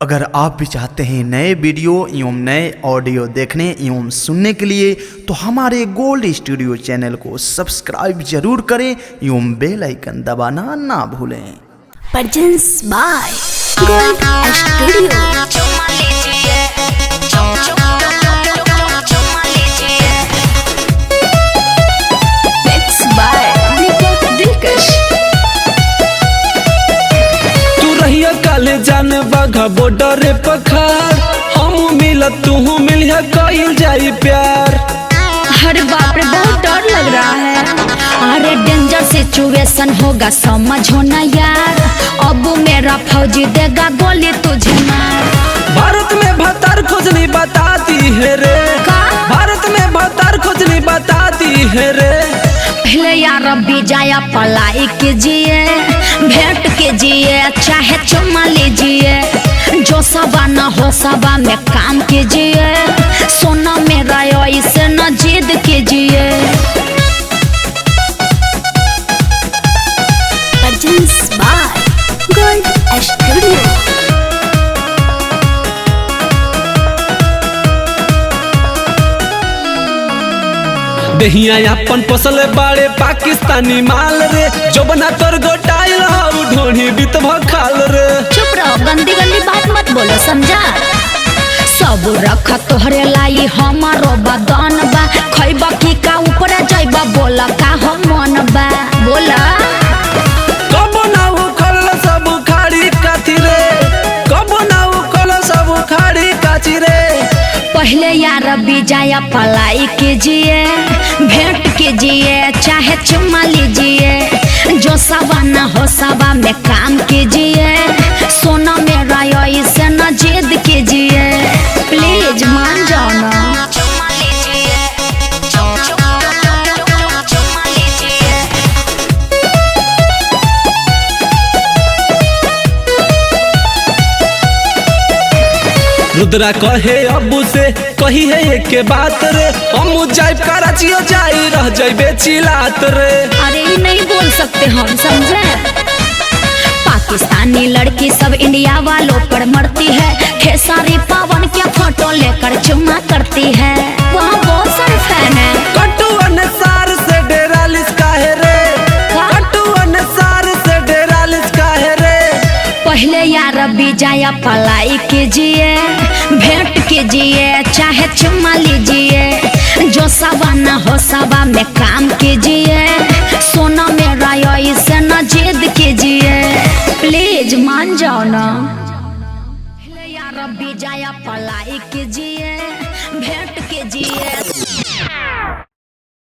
अगर आप भी चाहते हैं नए वीडियो एवं नए ऑडियो देखने एवं सुनने के लिए तो हमारे गोल्ड स्टूडियो चैनल को सब्सक्राइब जरूर करें एवं बेल आइकन दबाना ना भूलें। Presents by Gold Studio. चुम्मा लीजिए चुम चुम चुम चुम चुम्मा लीजिए। Mixed by Deepak Dilkash. तू रहिया काले जान बाघा बॉर्डर पखार, हम मिलत तू मिलिया कइल जाई प्यार। अरे बाप रे, बहुत डर लग रहा है। अरे डेंजर सिचुएशन होगा, समझो ना यार। अब मेरा फौजी देगा गोली तुझे मार। भारत में भतार खोजनी बताती है रे। का? भारत में भतार खोजनी बताती है रे। पहले यार जाया पलाई कीजिए, भेंट कीजिए, चाहे चुम्मा लीजिए। जो सवा न हो सवा में काम कीजिए। सोना मेरा ऐसे न जिद कीजिए। Presents by Gold Studio. देहिया अपन पोसल बाड़े पाकिस्तानी माल रे, जोबना तोर गोटाइल हऊ ढोढ़ी बित भखाल रे। चुप रहो, गंदी गंदी बात मत बोलो, समझा। सब रख तोहरे लाई हमारो बदन बा। खैबा की का ऊपर जैबा, बोला का हम मन बा, बोला। कबो ना उखल सब उखाड़ी काथी रे, कबो ना उखल सब उखाड़ी काची रे। पहले यार जाया पलाई कीजिए, भेंट कीजिए, चाहे चुम्मा लीजिए। जो सवा न हो सवा में काम कीजिए। सोना मेरा ऐसे न जिद कीजिए, प्लीज मान जाओ ना। चुम्मा लीजिए चुम चुम चुम चुम्मा लीजिए। रुद्रा कहे अब्बू से कही है एक बात रे, हम जाइब कराचियो जाई रह जाइबे चिलात रे। अरे ये नहीं बोल सकते हम, समझे। पाकिस्तानी लड़की सब इंडिया वालों पर मरती है। खेसारी पवन के फोटो लेकर चुम्मा करती है। वहाँ बहुत सारे फैन हैं। कटु अनसार से डेरालिस काहे रे, कटु अनसार से डेरालिस काहे रे। पहले यार जाया पलाई कीजिए, भेंट कीजिए, चाहे चुम्मा लीजिए। जो सवा न हो सवा में काम कीजिए। सोना मेरा ऐसे न जिद कीजिए, प्लीज मान जाओ ना। पहले यार जाया पलाई कीजिए।